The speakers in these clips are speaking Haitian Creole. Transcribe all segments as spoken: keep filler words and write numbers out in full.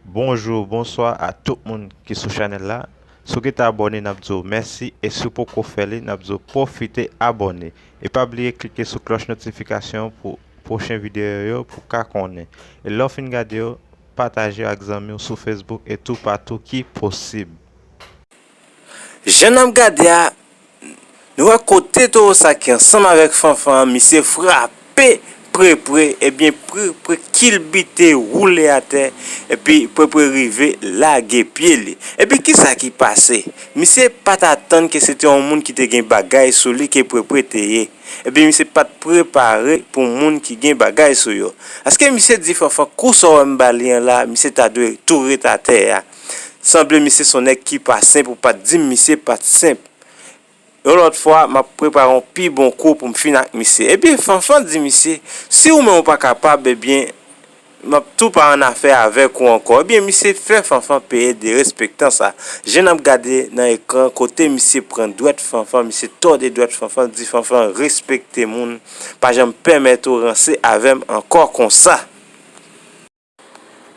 Bonjou, bonswa a tout moun ki sou chanèl la. Si w gentan abòne, n ap di w mèsi, e si w poko fè li, n ap di w pwofite abòne. E pa bliye klike sou klòch notifikasyon pou pwochen videyo yo pou w ka konnen. E lè w fin gade yo, pataje yo ak zanmi w sou Facebook e toupatou ki posib. Jan n ap gade a, nou wè kote towo sa ki ansanm avèk Fanfan an, misye frape Prepre, ebyen Prepre kilbite, woule atè, epi Prepre rive lage pye li. Epi kisa ki pase? Misye pa t atann ke se te yon moun ki te gen bagay sou li ke Prepre te ye. Ebyen misye pa t prepare pou moun ki gen bagay sou yo. Paske misye di Fanfan, kou sa w wè m ba li an la, misye ta dwe tou ret atè a. Sanble misye se yon nèg ki pa senp, ou pa t di m misye pa t senp. Yon lòt fwa, m ap prepare yon pi bon kou pou m fin ak misye. Ebyen, Fanfan di misye, si ou menm ou pa kapab, ebyen, m ap tou pa annafè avèk ou ankò. Ebyen, misye fè Fanfan peye derespektan sa. Jan n ap gade nan ekran, kote misye pran dwèt Fanfan, misye tòde dwèt Fanfan, di Fanfan, respekte moun, pa janm pèmèt ou ranse avè m ankò konsa.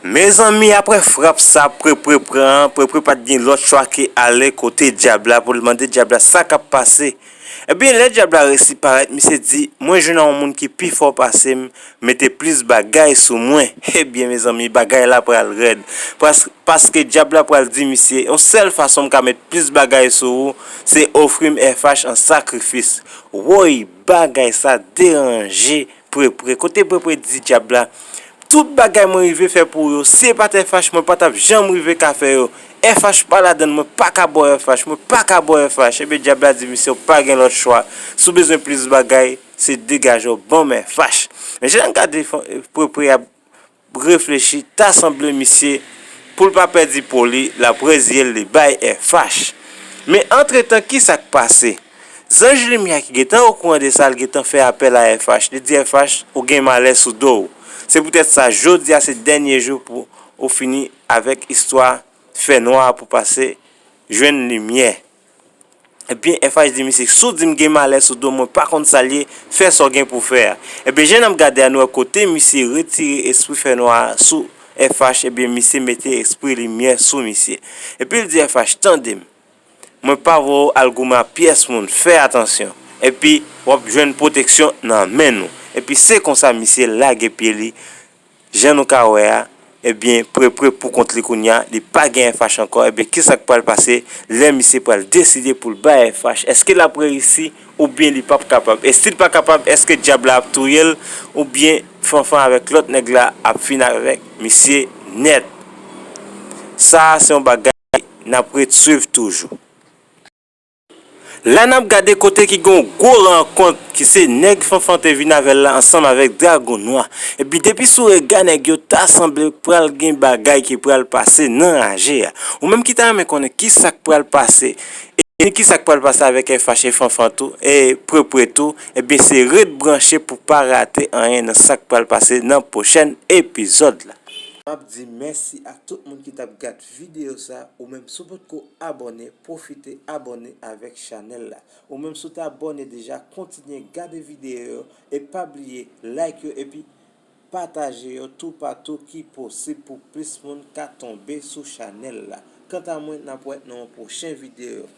Mezanmi, apre frap sa Prepre pran an, Prepre pa t gen lòt chwa ke ale kote dyab la pou l mande dyab la sa k ap pase. Ebyen, lè dyab la resi parèt, misye di, mwen jwenn yon moun ki pi fò pase m, mete plis bagay sou mwen. Ebyen, mezanmi, bagay la pral rèd. Pas-, paske dyab la pral di misye, yon sèl fason m ka met plis bagay sou ou, se ofri m F H an sakrifis. Woy, bagay sa deranje Prepre. Kote Prepre di dyab la, tout bagay mwen rive fè pou yo, si se pa t F H, mwen pa t ap janm rive ka fè yo. F H pa ladann, mwen pa ka ba w F H, mwen pa ka ba w F H. Ebyen, dyab la di misye, ou pa gen lòt chwa. Si w bezwen plis bagay, se degaje w, ban m F H. Men jan n gade Prepre ap reflechi, ta sanble misye, pou l pa pèdi po li, l ap reziye l, li bay F H. Men antretan, kisa k pase? Zanj limyè ki gentan okouran de sa, l gentan fè apèl a F H. Li di F H, ou gen malè sou do w. Se poutèt sa, jodi a se dènye jou pou ou fini avèk istwa fènwa pou pase jwenn limyè. Ebyen, F H di misye, si w di m gen malè sou do, mwen pa konn sa l ye, fè sa w gen pou w fè a. Ebyen, jan n ap gade a, nou wè kote misye retire espri fènwa a sou F H, ebyen, misye mete espri limyè sou misye. Epi l di F H, tande m, mwen pa voye w al goumen ak pyès moun, fè atansyon. Epi, w ap jwenn pwoteksyon nan men nou. Epi, se konsa misye lage pye li. Jan nou ka wè a, ebyen, Prepre pou kont li kounye a, li pa gen F H ankò. Ebyen, kisa k pral pase lè misye pral deside pou l bay F H? Èske l ap reyisi oubyen li p ap kapab? E si l pa kapab, èske dyab la ap touye l oubyen Fanfan avèk lòt nèg la ap fin avèk misye nèt? Sa a se yon bagay n ap ret swiv toujou. La n ap gade kote ki gen yon gwo rankont ki se nèg Fanfan te vin avè l la ansanm avèk Dragon Nwa. Epi depi sou rega nèg yo ta sanble pral gen bagay ki pral pase nan raje a. Ou menm ki ta renmen konnen kisa k pral pase, e ni kisa k pral pase avèk F H e Fanfan tou, e Prepre tou, ebyen se ret branche pou pa rate anyen nan sa k pral pase nan pwochèn epizòd la. M ap di mèsi a tout moun ki t ap gad videyo sa, ou menm si w potko abòne, pwofite abòne avèk chanèl la. Ou menm si w te abòne deja, kontinye gade videyo yo e pa bliye like yo epi pataje yo toupatou ki posib pou plis moun ka tonbe sou chanèl la. Kanta mwen, n ap wè nan yon pwochen videyo.